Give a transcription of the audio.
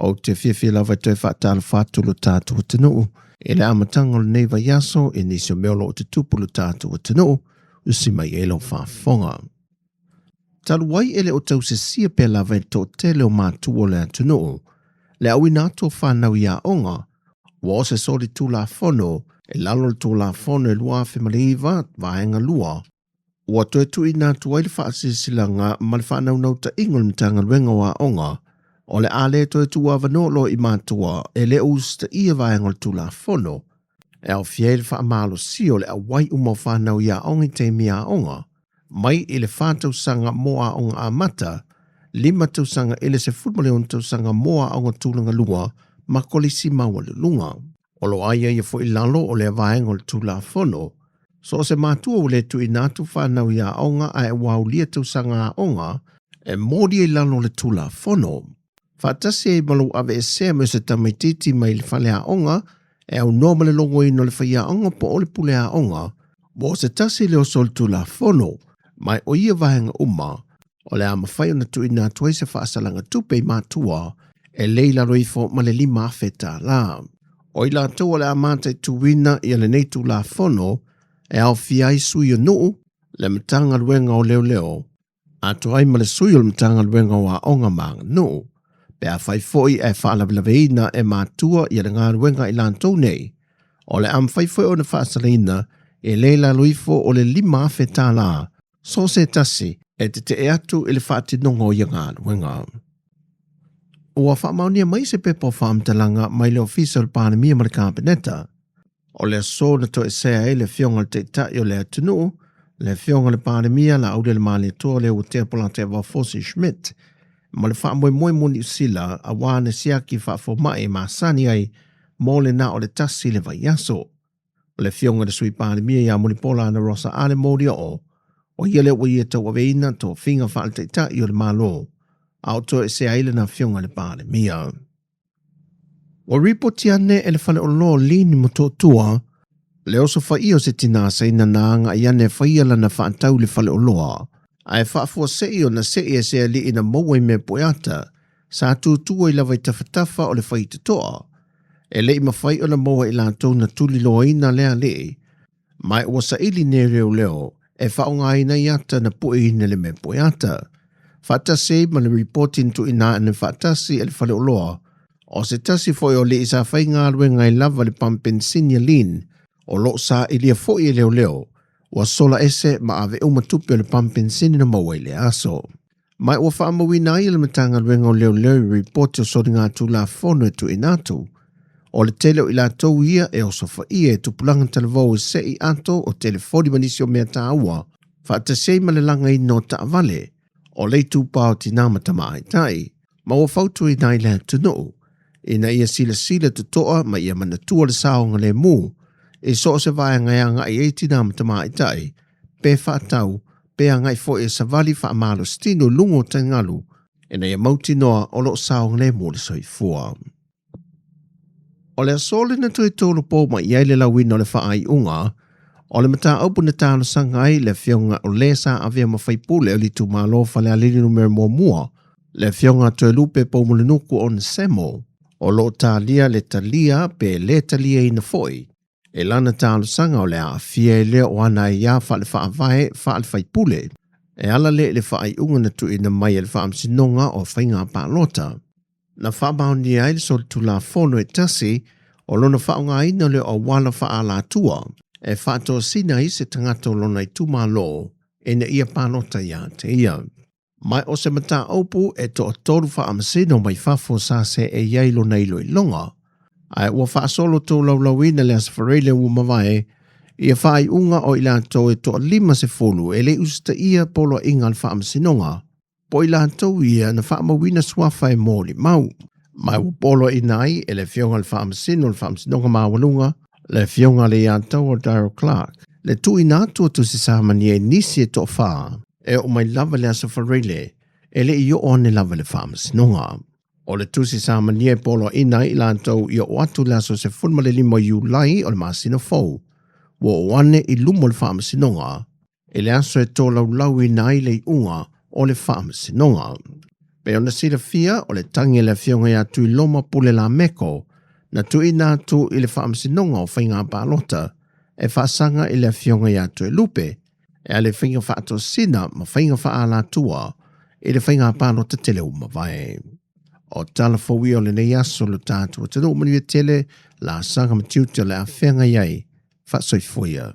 Ou te fiafia lava e toe faatalofa atu lo tatou atunuu i le amataga o lenei vaiaso i nisi o mea o lo o tutupu i lo tatou atunuu, usi mai ai lau faafofoga. Talu ai e le o tausisia pea lava e le toatele o matua o le atunuu le auina atu o fanau i aoga, ua o se solitulafono i lalo o le Tulafono e 2009 Vaega 2, ua toe tuuina atu ai le faasilasilaga ma le faanaunautaiga o le Matagaluega o Aoga o le a le toe tuuavanoa loa i matua e le o usitaia vaega o le Tulafono e aofia ai le faamalosia o le auai uma o fanau i aoga i taimi aoga, mai i le 4 tausaga mo aoga amata, 5 tausaga i le 16 tausaga mo aoga tulaga lua ma kolisi maualuluga. O lo o aiaia foi i lalo o lea vaega o le Tulafono, so o se matua ua le tuuina atu fanau i aoga ae ua aulia tausaga aoga e molia i lalo o le Tulafono, faatasi ai ma lou aveesea mai o se tamaitiiti mai le faleaoga e aunoa ma le logoina o le faiaoga po o le pule aoga, ua o se tasi lea o solitulafono, ma o ia vaega uma o le a mafai ona tuuina atu ai se faasalaga tupe i matua e le i lalo ifo ma le $5,000. O i latou o le a mataituina ia lenei Tulafono e aofia ai sui o nuu, le Matagaluega o Leoleo, atoa ai ma le sui o le Matagaluega o Aoga ma Aganuu, pe afai foi ae faalavelaveina e matua ia le galuega i latou nei, o le a mafai foi ona faasalaina e le i lalo ifo o le $5,000 so o se tasi e tetee atu i le faatinoga o ia galuega. Ua faamaonia mai se pepa o faamatalaga mai le Ofisa o le Palemia ma le Kapeneta, o le aso na toesea ai le Afioga i le Taitai o le atunuu, le Afioga i le Palemia Laaulialemalietoa Leuatea Polataivao Fosi Schmidt, ma le faamoemoe mo Niu Sila aua ana siaki faafomai e masani ai mo le na o le tasi le vaiaso. O le Afioga i le Sui Palemia ia Mulipola Anarosa Ale Molioo, o ia lea ua ia tauaveina tofiga faale-taitai o le Malo, a o toesea ai lana Afioga i le Palemia. Ua ripoti ane e le faleoloa o Lin Motootua le osofaia o se tinā Saina na agai ane e faia lana faatau i le faleoloa, ae faafuasei ona sei e se alii na maua i mea pueata sa tutu ai lava i tafatafa o le faitotoa. E le i mafai ona maua i latou na tuliloaina lea alii, ma ua saili nei leoleo e faaaogaina ai ata na pueina i le mea pueata. Faatasi ai ma le ripoti na tuuina ane faatasi e le faleoloa, o se tasi foi o alii sa faigaluega ai lava le pamu penisini a Lin, o lo o sailia foi e leoleo, ua sola ese ma ave uma tupe o le pamu penisini na maua i lea aso. Ma ua faamauina ai e le Matagaluega o Leoleo i ripoti o soligatulafono e tuuina atu, o le tele o i latou ia e osofaia e tupulaga talavou e sei ato o telefoni ma nisi o mea taua, faatasi ai ma le lagaina o taavale, o le itupa o tinā ma tamaitai, ma ua fautuaina ai le atunuu ina ia silasila totoa ma ia manatua le saogalemu i so o se vaega e agai ai tinā ma tamaitai, pe faatau, pe agai foi e savali faamalositino i luga o taligalu, ina ia mautinoa o lo o saogalemu le soifua. O le aso lena toe tolopo mai ai le lauina o le faaiuga o le mataupu na talosaga ai le afioga o le sa avea ma faipule o le itumalo Falealili numera muamua, le afioga Toelupe Poumulinuku Onesemo, o lo o talia le talia pe le taliaina foi e lana talosaga o le aafia ai lea o ana aiā faale-faavae faale-faipule, e ala lea i le faaiuga na tuuina mai e le Faamasinoga o Faiga Palota. Na faamaonia ai le solitulafono e tasi o lona faaaogaina lea o auala faaalatua e faatosina ai se tagata o lona itumalo ina ia palota ia te ia. Ma o se mataupu e toatolu faamasino mai fafo sa seei ai lona iloiloga, ae ua faasolo tolaulauina le Aso Faraile ua mavae ia faaiuga o i latou e toa-50 e le i usitaia poloaiga a le faamasinoga, po o i latou ia na faamauina suafa e molimau. Ma ua poloaiina ai e le Afioga i le Faamasino o le Faamasinoga Maualuga, le Afioga Leiataua Daryl Clarke, le tuuina atu o tusi samania i nisi e toafa e oo mai lava i le Aso Faraile e le i oo ane lava i le Faamasinoga. O le tusi samania e poloaiina ai i latou i oo atu i le aso 15 o Iulai o le masina fou, ua oo ane i luma o le Faamasinoga i le aso e tolaulauina ai le iuga o le Faamasinoga. Pei ona silafia o le tagi a le Afioga ia Tuiloma Pule Lameko na tuuina atu i le Faamasinoga o Faiga Palota e faasaga i le Afioga ia Toelupe e ala i faiga faatosina ma faiga faaalatua i le faiga palota tele ua mavae. O tala fou ia o lenei aso lo tatou atunuu manuia tele laasaga ma tiute o le a feagai ai. Faasoifua ia.